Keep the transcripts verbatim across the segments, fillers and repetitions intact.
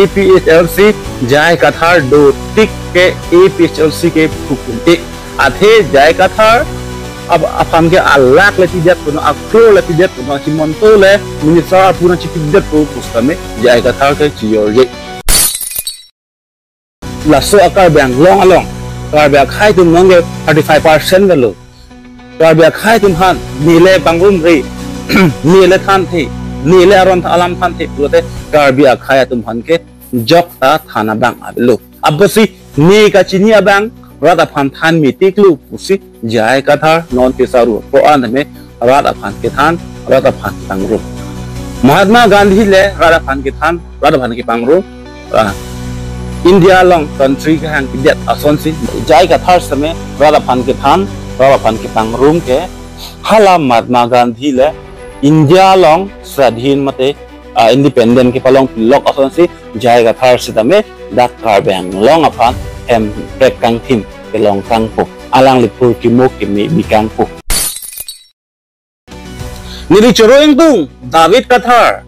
APHLC J I Kathar dotik ke APHLC ke phukum e. Athe J I Kathar ab-, aphan ke alakh le pidet punon, akrore le pidet punon, Himanta le minister apuna chipidet pu pusitame J I Kathar ke chijorje. Laso a-Karbi Anglong along Karbi akhei atum nonke thirty-five percent velo. Karbi akhei atum aphan ne le pangrumre, ne le thanthe, ne le aron alam thanthe pulote Karbi akhei atum aphan ke jokta than abang avelo. Apotsi ne kachini abang rat aphan than metiklo pusi J I Kathar non kesaru ko an tame rat aphan kethan, rat aphan pangrum. Mahatma Gandhi le rat aphan kethan, rat aphan kepangrum. Ah, India along country kehang kedet asonsi J I Kathar sitame rat aphan kethan, rat aphan kepangrum ke. Hala Mahatma Gandhi le India along swadhin mate, ah, independent kepalongpilok asonsi J I Kathar sitame dak Karbi Anglong aphan hemprek kangthim kelong kangpo, alangli pur kimo kimi bi kangpo. Neli choro ingtung David Kathar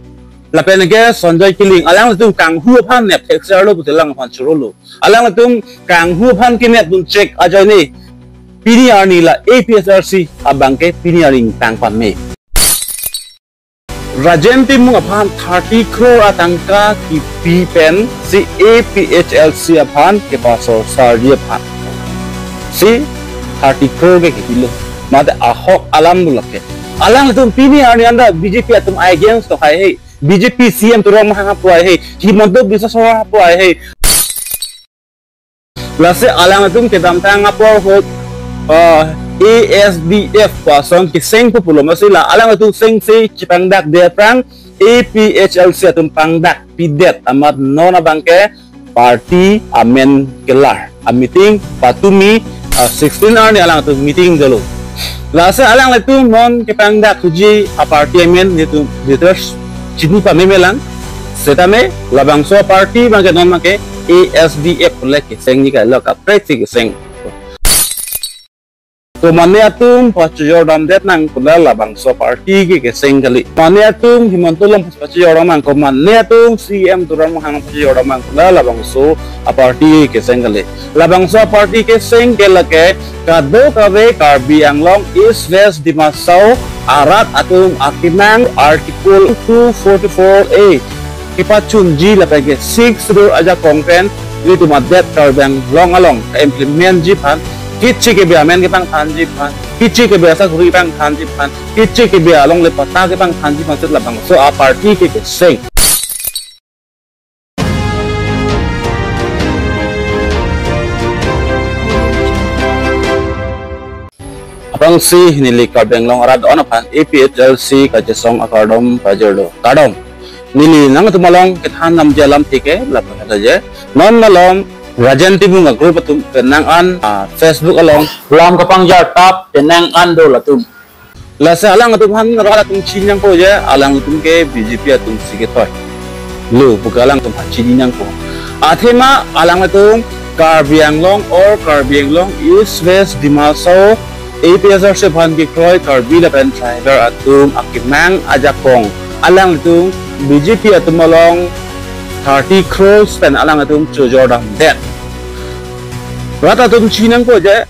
lapen ke Sanjay Killing, alanglitum kanghu aphan nep thekser lo pusi alangphan chorolo. Alanglitum kanghu aphan kenep dun chek ajoine pini arni la APHLC abang ke pini arni ingtang pame. Rajen Timung aphan thirty crore atangka kipi pensi APHLC aphan kepasor sarji aphan si thirty crore ke kipilo. Mate ahok alam bulak ke. Alanglitum pini arni anta BJP atum against to hai hai. BJP CEM Tuliram Ronghang hapu hai hai. Himanta Biswa Sarma hapu hai hai. Lasi alangtum kedamtang apor ahut, ah, ASDF pu asong keseng pu pulo, masi la alangtum sengsi chipangdakde aphrang APHLC atum pangdakpidet amat non abang ke party amen kelar a-meeting patumi, ah, sixteen arni alangtum meeting dolo. Lasi alanglitum non kepangdak huji a-party amen nelitum leaders chini pame melang. Setame labangso party abang ke non abang ke ASDF le keseng ni kailo, kaprek si keseng. Komatne atum pachojor damdet nang pu la labangso party ke keseng kali. Mane atum Himanta along pachojor dam nang, komatne atum CEM Tuliram Ronghang pachojor dam nang pu la labangso a-party keseng kali. Labangso a-party keseng ke lake kadokave Karbi Anglong East West Dima Hasao arat atum akemang Article two forty-four A kepachunji lapen ke Sixth Schedule ajakong pen ilitum adet Karbi Anglong along ka-implement ji aphan, kichi kebe amen kepangthanji aphan, kichi kebe asakuri pangthanji aphan, kichi kebe alongle patta kepangthanji aphan si labangso a-party ke keseng. Aphrangsi neli Karbi Anglong arat do-an aphan APHLC kachesong akardom pajirlo. Kardom. Neli nangtum along kethan namji alam tike lapu kata je. Non malom Rajen Timung a-group atum penang an, ah, Facebook along lam kapangjar tap penang an do latum. Lasi alangtum aphan rat atum chini nangpo je, alangtum ke BJP atum si kethoi lo pu ke alangtum aphan chini nangpo. Athema alangtum Karbi Anglong or Karbi Anglong East West Dima Hasao APHLC aphan kekroi Karbi lapen tribal atum akemang ajakong alangtum BJP atum along thirty crores pen alangtum chojor damdet. Rat atum chini nangpo je,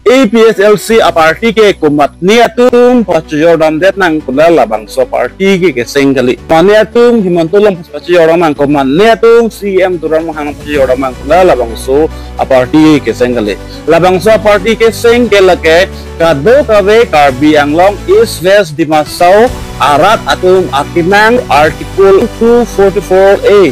APHLC a-party ke komatne atum pachojor damdet nang pu la labangso party ke keseng kali. Mane atum Himanta along pachojor dam nang, komatne atum CEM Tuliram Ronghang pachojor dam nang pu la labangso a-party keseng kali. Labangso a-party keseng ke lake kadokave Karbi Anglong East West Dima Hasao arat atum akemang Article two forty-four A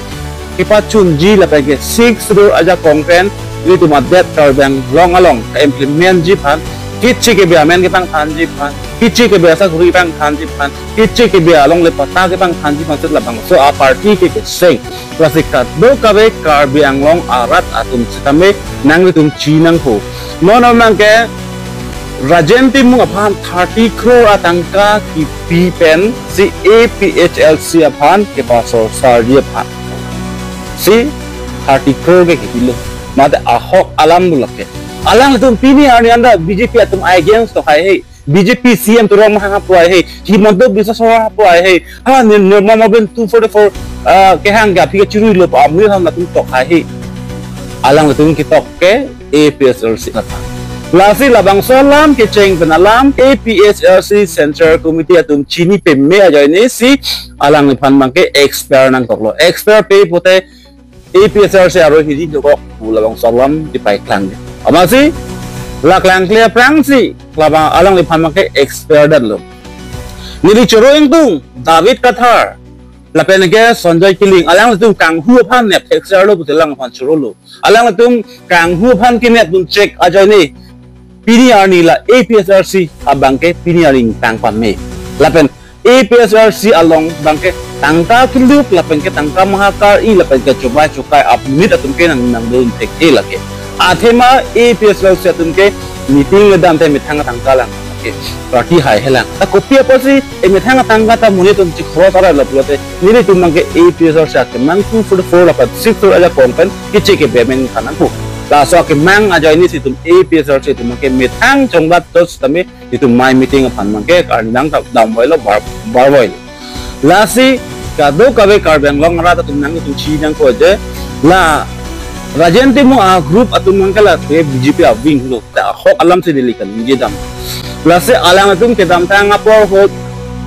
kepachunji lapen ke Sixth Schedule ajakong pen ilitum adet Karbi Anglong along ka-implement ji aphan, kichi kebe amen kepangthanji aphan, kichi kebe asakuri pangthanji aphan, kichi kebe alongle patta kepangthanji aphan si labangso a-party ke keseng. Lasi kadokave Karbi Anglong arat atum sitame nanglitum chini nangpo. Non abang ke Rajen Timung aphan thirty crore atangka kipi pensi APHLC aphan kepasor sarji aphan si thirty crore ke kipilo. Mate ahok alam bulak ke. Alangtum pini arni anta BJP atum against to hai hai. BJP CEM Tuliram Ronghang hapu hai hai. Himanta Biswa Sarma hapu hai hai. Ha, Nir-, Nirmala Mobin two forty-four ah, kehang ke aphi kechurui lo pu amonit aphan latum tok haihe. Alangtum ketok ke A P H L C aphan. Lasi labangso alam kecheng pen alam A P H L C Central Committee atum chini peme ajoine si alangliphan abangke expel nangkoklo. Expel pe pote A P H L C aroi hidi dokok pu labangso alam kepai klang. Amatsi la klangkle aphrangsi labang alangliphan abangke expel detlo. Neli choro ingtung David Kathar lapen ke Sanjoy Killing, alanglitum kanghu aphan nep thekser lo pusi alangphan chorolo. Alanglitum kanghu aphan kenep dun chek ajoine pini arni la A P H L C abangke pini arni tang pame. Lapen A P H L C along abangke tangka keluk lapen ke tangka mahakar-i lapen ke chobai chokai amonit atum ke nang nangdun thekthe lake. Athema A P H L C atum ke meeting kedam te methang tangka lang ke party haihe lang. Ta kopi apotsi e methang tangka ta monit atum chikhoros arai lo pulote nelitum abangke A P H L C akemang two forty-four lapen six forty ajakong pen keche kebe meng kanang pu. Laso akemang ajoine si itum A P H L C atum abangke methang chongdat tos tame itum mai meeting aphan abangke arni nang dam voilo bar bar voilo. Lasi kadokave Karbi Anglong arat atum nangtum chinang ko je la Rajen Timung agroup atum abangke la ke B J P awing lo ta ahok alamsi neli kaningje dam. Lasi alangtum kedamtang apor ahut,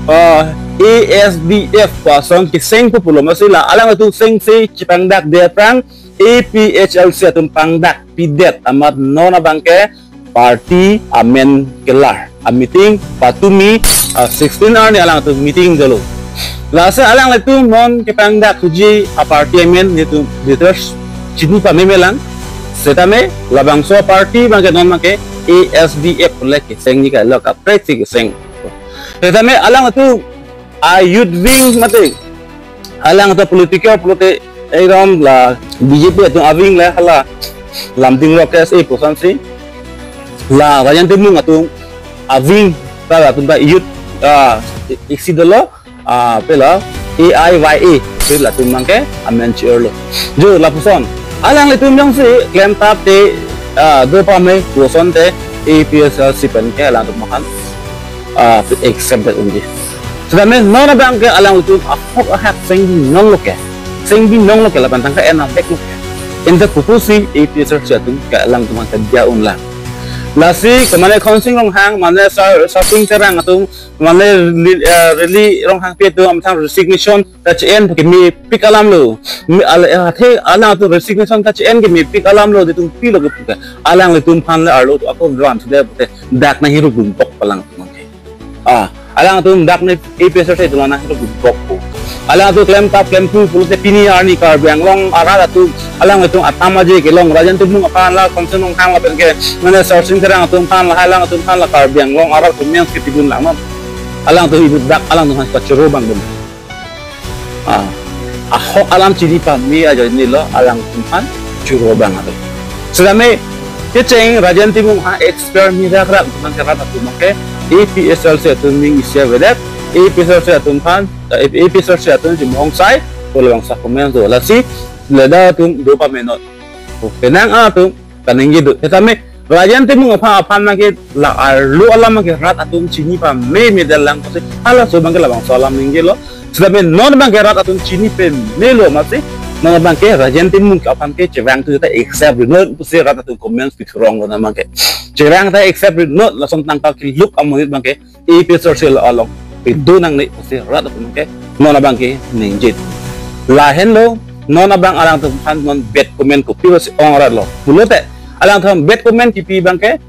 ah, A S D F pu asong keseng pu pulo amatsi la alangtum sengsi chepangdakde aphrang A P H L C atum pangdakpidet amat non abangke party amen kelar ameeting patumi, ah, sixteen arni alangtum meeting dolo. Lasi alanglitum non kepangdak thuji aparty amen nelitum details chini pameme lang. Setame labangso party abangke non abangke A S D F le keseng ni kailo kaprek si keseng. Setame alangtum a youth wing mate alangtum political pulote ekdom la B J P atum awing le hala Lamding Rock S A puson si la Rajen Timung atum awing ta latum ta youth, ah, isi dolo, ah, pela A I Y A pe latum abangke amen chirlo. Jo lapuson alanglitum jongsi klemtap te, ah, do pame puson te A P H L C pen ke alangtum aphan, ah, accepted unji. Setame non abangke alangtum ahok ahak sengbi nong loke. Sengbi nong loke lapen tangka en abek loke. Enta kopusi A P H L C atum ke alangtum aphan kedia unlang. Lasi kemane Khonsing Ronghang, mane Sar-, Sarsing Terang atum, mane Rally, eh, Rally Ronghangpi atum amethang resignation ta che-en kemepik alam lo. Mi al-, eh, athe alangtum resignation ta che-en kemepik alam lo, itum pilo kepu ke. Alanglitum aphan le arlo atum ako ram sudah pute dak nanghirup dumpok palang. Ah, alangtum dak ne A P H L C atum nanghirup dumpok po. Alangtum klemtap klemthu pulote pini arni Karbi Anglong arat atum, alangtum atam aje kelong Rajen Timung aphan la Khonsing Ronghang lapen ke mane Sarsing Terang atum aphan la alangtum aphan la Karbi Anglong arat atum yang ketibun lang non. Alangtum ibu dak alangtum aphan kachoro bang dum. Ah, ahok alam chini pame ajoine lo alangtum aphan choro bang ave. Setame kecheng Rajen Timung ha expel mirak rak atum ke rat atum ke A P H L C atum ning isi avedet, A P H L C atum aphan, eh, A P H L C atum chimong sai pulo bangsa komen do lasi leda atum do pame non. Penang atum kaningje do. Setame Rajen Timung aphan aphan abangke la arlo alam abangke rat atum chini pameme detlang pusi halaso abangke labangso alam ningjelo. Setame non abangke rat atum chini pamelo amatsi non abangke Rajen Timung aphan ke chevangthu ta accept rinot pusi rat atum comments pithu rong lo abangke. Chevang ta accept rinot lason tangka keluk amonit abangke A P H L C along pido nangne pusi rat atum ke non abangke ningje. Lahenlo non abang alangtum aphan non bad comment kopi pusi ong rat lo. Pulote alangtum bad comment kipi abangke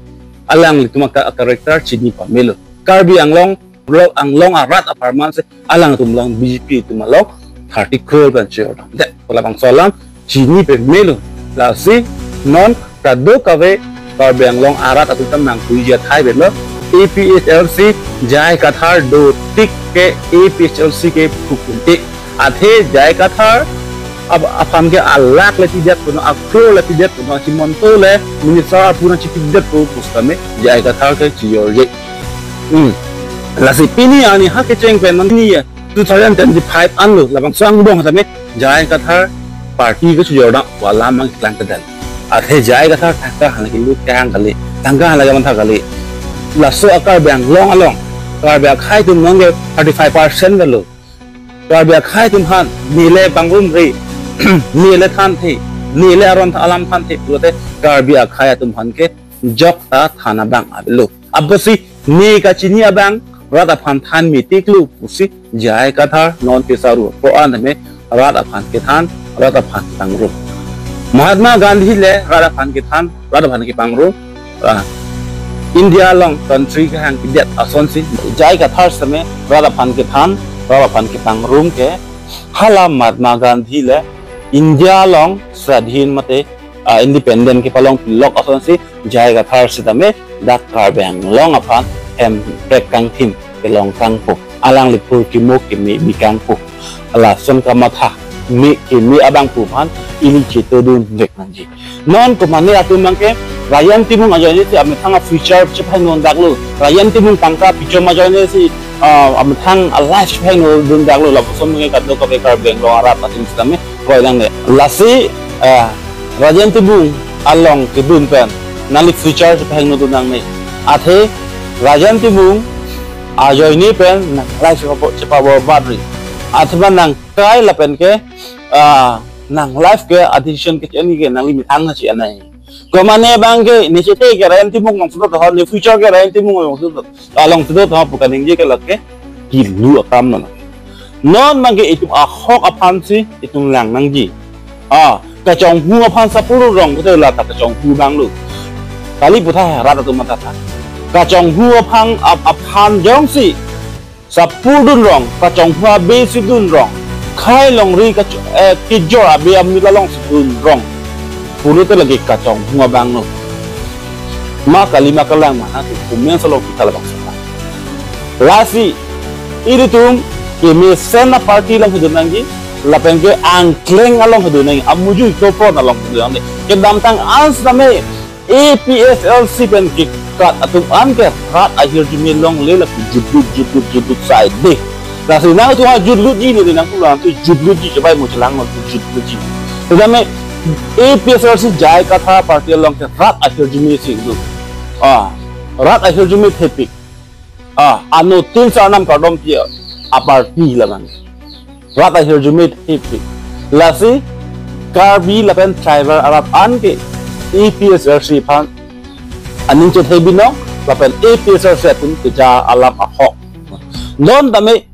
alanglitum aka character chini pamelo. Karbi Anglong, Karbi Anglong arat apharman si alangtum along B J P atum along thirty crore pen chirlo. De, labangso alam chini pamelo. Lasi non kadokave Karbi Anglong arat atum ta nangpuiji athai avelo. A P H L C J I Kathar dotik ke A P H L C ke phukuntik. Athe J I Kathar ap-, aphan ke alakh le pidet puno, acrore le pidet puno, Himanta le minister apuna chipidet pu pusitame J I Kathar ke chijorje. Hmm. Lasi pini arni ha kecheng pen non ni ya two thousand twenty-five anlo labangso angbong tame J I Kathar party ke chijordam pu alam abang klang kedan. Athe J I Kathar tangka hala kelut kehang kali, tangka hala keman tha kali. Laso a Karbi Anglong along Karbi akhei atum nong ke thirty-five percent kalo. Karbi akhei atum aphan nele pangrumre, nele thanthe, nele aron alam thanthe pulote Karbi akhei atum aphan ke jokta than abang avelo. Apotsi ne kachini abang rat aphan than metiklo pusi J I Kathar non ke saru ko an me rat aphan kethan, rat aphan kethan ru. Mahatma Gandhi le rat aphan kethan, rat aphan kepangrum, ah, India along country kehang kedet asonsi J I Kathar sitame rat aphan kethan, rat aphan kepangrum ke hala Mahatma Gandhi le India along swadhin mate, ah, independent kepalong pilok asonsi J I Kathar sitame dak Karbi Anglong aphan hemprek kangthim kelong kangpo. Alangli phurkimo keme bi kangpo. Lason kamatha me keme abang pu aphan ili chetodun vek nangji. Non komane atum abang ke Rajen Timung ajoine si amethang a future chepahingno daklo. Rajen Timung tangka pichom ajoine si, ah, amethang a life chepahingno dun daklo. Lapuson abang ke kadokave Karbi Anglong arat atum sitame kroi nangne. Lasi, ah, Rajen Timung along kedun pen nangli future chepahingno dun nangne. Athe Rajen Timung ajoine pen nang life chepa, chepa borbad ri. Athema nang kai lapen ke, ah, nang life ke a decision ke chini ke nangli methang na chi anai. Komane abang ke ne chete ke Rajen Timung along sudot ho, ne future ke Rajen Timung along sudot, along sudot ho pu kaningje ke lake kilu akam non. Non abang ke itum ahok aphansi itum lang nangji. Ah, kachonghu aphan sapur rong pulote la ta kachonghu abang lo. Kali putha rat atum matha tha. Kachonghu aphan ap-, aphan jongsi sapur dun rong, kachonghu abe si dun rong. Khei longri kach-, eh, kejor abe amila along si dun rong. Pulote lake kachonghu abang lo. Ma kali ma kalang ma, nangtum comment along kita labang seta. Lasi, ilitum kemesen a party along kedun nangji, lapen ke angkleng along kedun nangji, amujui topon along kedun nangji. Kedamtang an sitame A P H L C pen kekat atum an ke rat ahirjume longle la jutlut, jutlut, jutlut sai de. Lasi nangtum a jutlutji ne, nangtum alangtum jutlutji, chebai mo chelang nangtum jutlutji. Tame A P H L C J I Kathar party along ke rat ahirjume si dun. Ah, rat ahirjume thepik. Ah, anuttin Sarnam kardom pi a party labang. Rat ahirjume thepik. Lasi Karbi lapen tribal arat an ke A P H L C aphan aning chethe binong, lapen A P H L C atum keja alam ahok. Non tame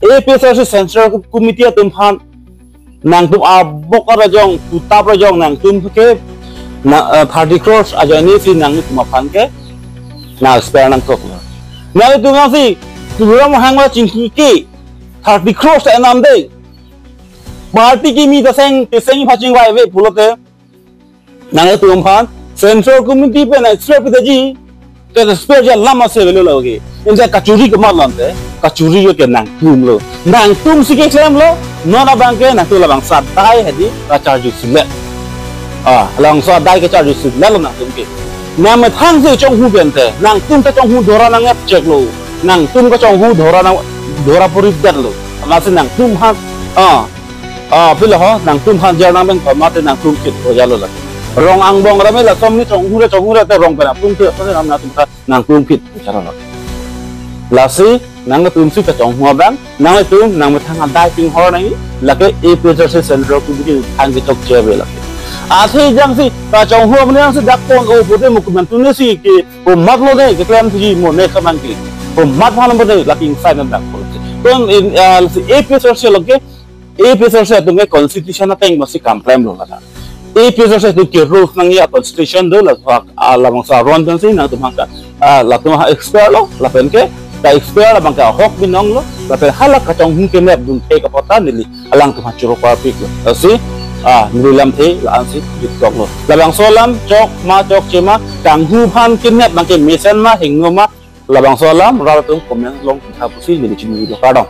A P H L C Central Committee atum aphan nangtum abok arajong, tutap arajong nangtum ke na, eh, thirty crores ajoine si nangtum aphan ke na expel nangkok. Nangtum si Tuliram Ronghang la chingki ke thirty crores ta enam de. Party kimi ta seng, ta seng pachingvai ave pulote nangtum aphan Central Committee pen expel pidetji, ke expel ja lama se velo lagi. Inja kachuri kemat lante, kachuri ke nangtum lo. Nangtum si keklemlo, non abang ke nangtum labangso adai hedi kacharju silet. Ah, labangso adai kacharju silet lo nangtum ke. Nangmethang si chonghu pen te, nangtum ta chonghu dhora nangcheklo. Nangtum kachonghu dhora nang, dhora puri detlo. Lasi nangtum aphan, ah, ah, pilo ho, nangtum aphan jar nang pen pama te nangtum kit ho jalo la. Rong angbong rame la som ni chonghu re, chonghu re te rong pen apum te, te nangtum ta nangtum kit jalo la. Lasi nangtum si kachonghu abang, nangtum nangmethang adai pinghor nangji, lake A P H L C Central Committee thang kechokche ave lake. Athe jongsi kachonghu abang jongsi dak pon o pute mukman tune si ke komatlo ne keklem thuji mo ne kamang ke. Komat aphan lo ne lake ingsai nang dak pon. Kon in, ah, si A P H L C along ke, A P H L C atum ke constitution ateng masi kam klemlo lata. A P H L C atum ke rules nangji, a constitution do la, ah, labangso aron pensi nangtum aphan ka, ah, latum aphan expel lo, lapen ke ka expel labang ke ahok binong lo, lapen hala kachonghu kenep dun thek apot ta neli alangtum aphan choro parpik lo. Lasi, ah, neli lamthe la-ansi juttok lo. Labangso alam chok ma chokche ma, kanghu aphan kenep abang ke mesen ma hingno ma, labangso alam rat atum comment along kitha pusi neli chini do, kardom.